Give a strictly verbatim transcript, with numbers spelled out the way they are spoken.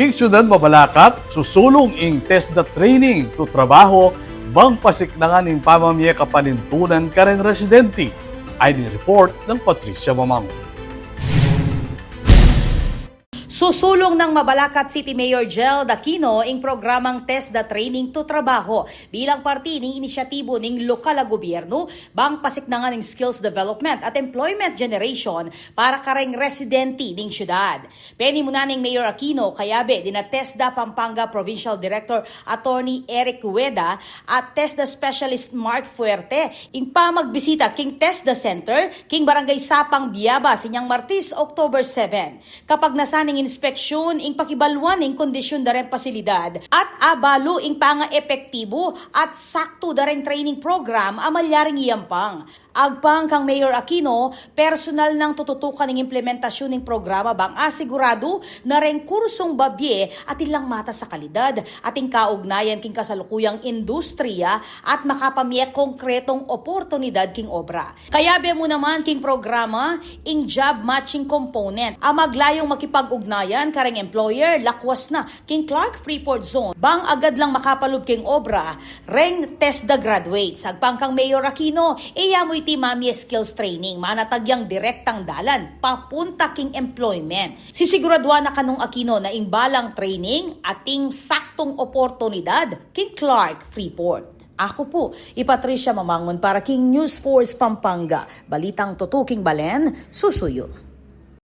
King Syudad Mabalacat, susulung ing TESDA training to trabaho bang pasiknangan ing pamamie kapanintunan kareng residente. Ayan ing report nang Patricia Mamangun. Susulung nang Mabalacat City Mayor Jel Aquino ing programang TESDA Training to Trabaho bilang parti ning inisyatibu ning lokal a gobyernu bang pasiknangan ing skills development at employment generation para kareng residente ning syudad. Penimunan nang Mayor Aquino kayabe dina TESDA Pampanga Provincial Director Attorney Eric Ueda at TESDA Specialist Mark Fuerte ing pamagbisita king TESDA Center king Barangay Sapang, Biabas, inyang Martes, October seven. Kapagnasan ning inspeksyun ing pakibaluan ing kondisyun da reng pasilidad at abalu ing pangaepektibu at saktu da reng training program a malyaring iyampang. Agpang kang Mayor Aquino, personal nang tututukan ing implementasyun ning programa bang asiguradu na reng kursung babie atin lang matas a kalidad at ing kaugnayan king kasalukuyang industriya at makapamie konkretong oportunidad king obra. Kayabe mu naman king programa ing job matching component a maglayung makipag-ugnayan kareng employer lakwas na king Clark Freeport Zone bang agad lang makapalub king obra reng TESDA graduates. Agpang kang Mayor Aquino, e ya mu iti mamie skills training, manatag yang direktang dalan papunta king employment. Sisiguraduan na kanung Aquino na ing balang training atin saktung oportunidad king Clark Freeport. Aku pu i Patricia Mamangun para king News Force Pampanga. Balitang tutu king balen, susuyu.